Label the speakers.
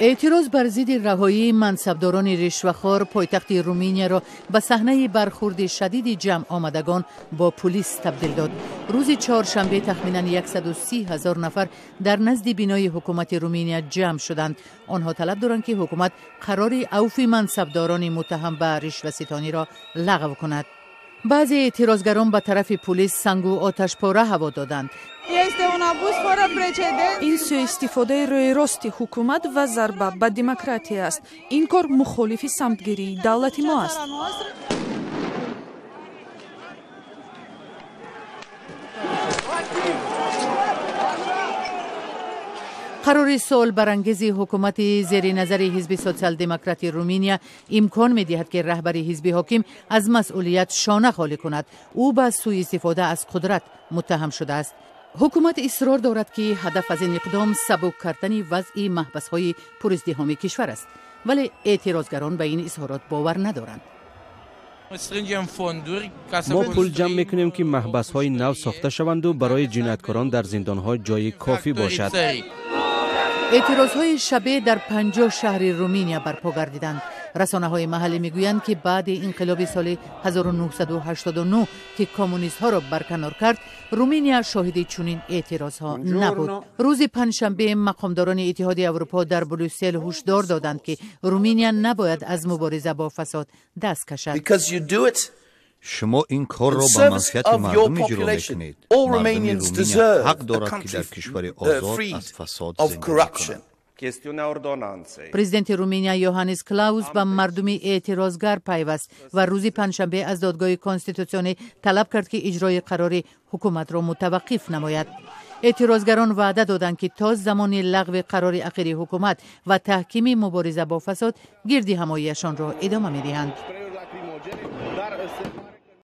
Speaker 1: Эътироз бар зидди раҳоии мансабдорони ришвахор пойтахти Руминияро ба саҳнаи бархурди шадиди ҷамъомадагон бо пулис табдил дод. Рӯзи чоршанбе тахминан 130 ҳазор нафар дар назди бинои ҳукумати Руминия ҷамъ шуданд. Онҳо талаб доранд, ки ҳукумат қарори авфи мансабдорони муттаҳам ба ришваситониро лағв кунад. Баъзе эътирозгарон ба тарафи пулис сангу оташпора ҳаво доданд.
Speaker 2: Ин сӯистифодаи рӯйрости ҳукумат ва зарба ба демократия аст. Ин кор мухолифи самтгирии давлати мо аст.
Speaker 1: Қарори суолбарангези ҳукумати зери назари ҳизби Сотсиал-демократи Руминия имкон медиҳад, ки раҳбари ҳизби ҳоким аз масъулият шона холӣ кунад. Ӯ ба сӯистифода аз қудрат муттаҳам шудааст. Ҳукумат исрор дорад, ки ҳадаф аз ин иқдом сабук кардани вазъи маҳбасҳои пуриздиҳоми кишвар аст, вале эътирозгарон ба ин изҳорот бовар надоранд.
Speaker 3: Мо пул ҷамъ мекунем, ки маҳбасҳои нав сохта шаванду барои ҷинояткорон дар зиндонҳо ҷои кофӣ бошад.
Speaker 1: Эътирозҳои шабеҳ дар 50 шаҳри Руминия барпо гардиданд. Расонаҳои маҳаллӣ мегӯянд, ки баъди инқилоби соли 1989, ки коммунистҳоро барканор кард, Руминия шоҳиди чунин эътирозҳо набуд. Рӯзи панҷшанбе мақомдорони Иттиҳоди Аврупо дар Брюссел ҳушдор доданд, ки Руминия набояд аз мубориза бо фасод даст кашад.
Speaker 4: Шумо ин корро ба манфиати мардум иҷро мекунед. Мардуми Руминия ҳақ дорад, ки дар кишвари озод аз фасод зиндагӣ кунад.
Speaker 1: Президенти Руминия Йоҳаннис Клаус ба мардуми эътирозгар пайваст ва рӯзи панҷшанбе аз додгоҳи конститутсионӣ талаб кард, ки иҷрои қарори ҳукуматро мутаваққиф намояд. Эътирозгарон ваъда доданд, ки то замони лағви қарори ахири ҳукумат ва таҳкими мубориза бо фасод гирди ҳамоияшонро идома медиҳанд.